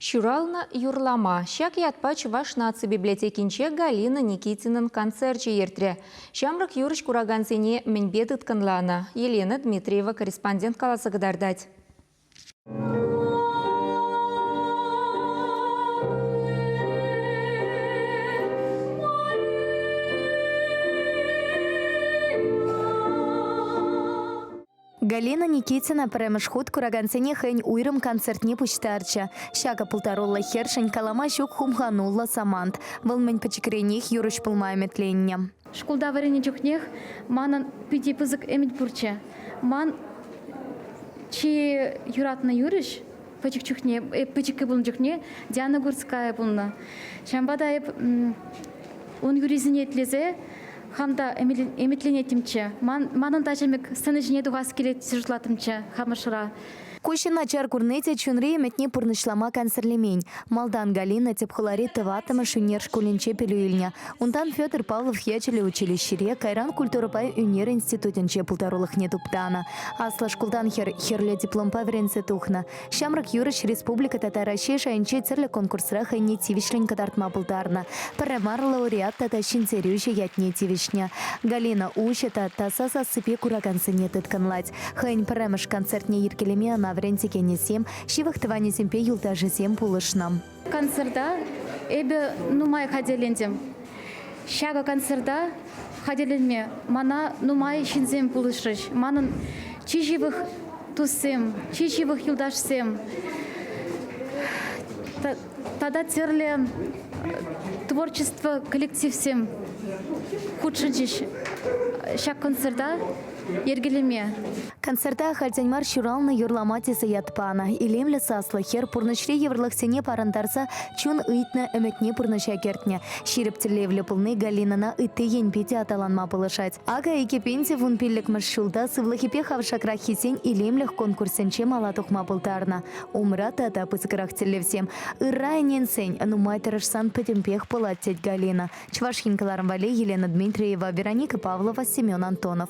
Ҫуралнӑ юрлама. Ҫак ятпа Чӑваш наци библиотекинче Галина Никитинӑн концерчӗ иртрӗ. Ҫамрӑк юрӑҫ куракансене мӗнпе тыткӑнланӑ? Елена Дмитриева корреспондент каласа кӑтартать. Галина Никитина пӗрремӗш хут куракансене хӑйӗн уйрӑм концертне пуҫтарчӗ. Ҫакӑ пултаруллӑ хӗршӗн калама ҫук хумхануллӑ самант. Вӑл мӗн пӗчӗкренех юрӑҫ пулма ӗмӗтленнӗ. Шкулта вӗреннӗ чухнех манӑн питӗ пысӑк ӗмӗт пурччӗ. Ман чи юратнӑ юрӑҫ пӗчӗк чухне, эп пӗчӗккӗ пулнӑ чухне Диана Гурцкая пулнӑ. Ҫавӑнпа та эп ун юррисене итлесе хам та ӗмӗтленеттӗмччӗ. Манӑн та ҫемӗк сцена ҫине тухас килет тесе шутлаттӑмччӗ хамӑршӑра. Куҫӗ начар курни те чунри ӗмӗтне пурнӑҫлама кансӗрлемен. Малтан Галина тӗп хулари тӑваттӑмӗш ӳнер шкулӗнче пӗлӳ илнӗ. Унтан Федор Павлов ячӗллӗ училищӗре, кайран культурӑпа ӳнер институтӗнче пултарулӑхне туптанӑ. Аслӑ шкултан хӗр хӗрлӗ дипломпа вӗренсе тухнӑ. Ҫамрӑк юрӑҫ республика тата Раҫҫей шайӗнче тӗрлӗ конкурсра хӑйне тивӗҫлӗн кӑтартма пултарнӑ. Пӗрре мар лауреат тата ҫӗнтерӳҫӗ ятне тивӗҫнӗ. Галина уҫӑ та таса сассипе куракансене тыткӑнлать. Хӑйӗн пӗрремӗш концертне йӗркелеме ӑна вӗрентекенӗсем, ҫывӑх тӑванӗсемпе юлташӗсем пулӑшнӑ. Концерта эпӗ нумай хатӗрлентӗм. Ҫакӑ концерта хатӗрленме мана нумай ҫынсем пулӑшрӗҫ. Манӑн чи ҫывӑх туссем, чи ҫывӑх юлташсем тата тӗрлӗ творчество коллективсем хутшӑнчӗҫ ҫак концерта йӗркелеме. Концерта ахальтен мар ҫуралнӑ юрлама тесе ят панӑ. Илемлӗ саслӑ хӗр пурнӑҫри йывӑрлӑхсене парӑнтарса чун ыйтнӑ ӗмӗтне пурнӑҫа кӗртнӗ. Ҫирӗп тӗллевлӗ пулни Галинӑна ытти енпе те аталанма пулӑшать. Акӑ 2015-мӗш ҫулта сывлӑхӗпе хавшакраххисен илемлӗх конкурсӗнче мала тухма пултарнӑ. Умра тата пысӑкрах тӗллевсем. Ырра ӗненсен, нумай тӑрӑшсан пӗтӗмпех пулать, тет Галина. Чӑваш Ен кӑларӑм валли Елена Дмитриева, Вероника Павлова, Семен Антонов.